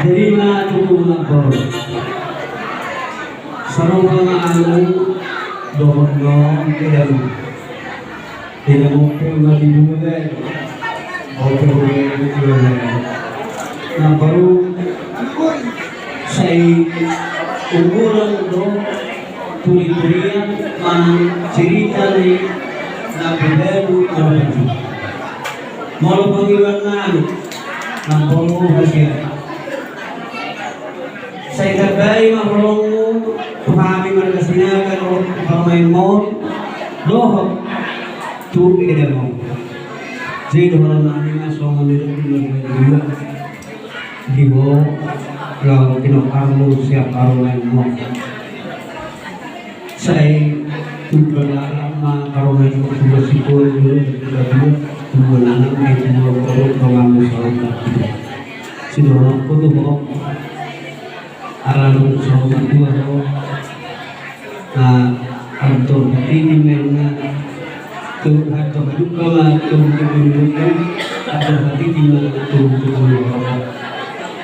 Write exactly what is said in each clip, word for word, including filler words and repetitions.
Jadi ma tutu na boru. Sarupa ma ahu dohot do idamu. Idamu pe ma di dua. Oke, oke, oke. Na boru sai umur do turi-turian manang cerita ni na berbeda. Molo pangidoan nami na boru hasian. Sai tambai ma holongmu tu hami marga Sinaga dohot tu parumaenmon dohot tu edamon. Jadi dohonon nami ma songon nidok di dua di ho laho tinokarmu sian parumaenmon. Sai tumba lalap ma parumaenmon, tumba sikola, tumba dua, tumba nanam, tumba koru, tonganmu saur matua. Sidohononku tu ho, ala dung saur matua ho, na antor hatiti ma na tu antor haduka ma tu tu tu tu antor hatiti ma tu tu tu tu.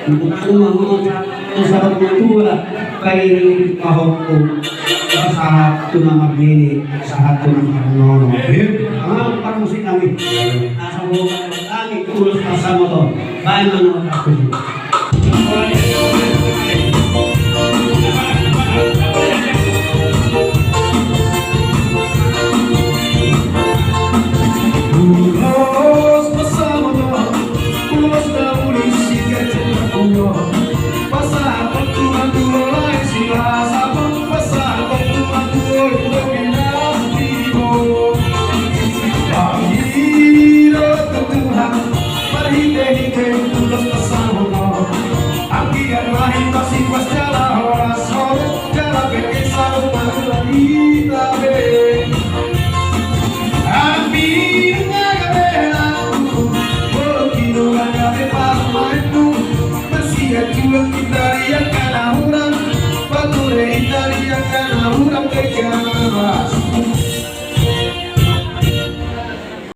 Untuk aku mau sahabat matua, pairing pahomku, sahat tu na marnini, sahat tu na marnono. Amin. Amin. Parmusik nami. Asa boha kami tulus pasamoton. Baik mana aku.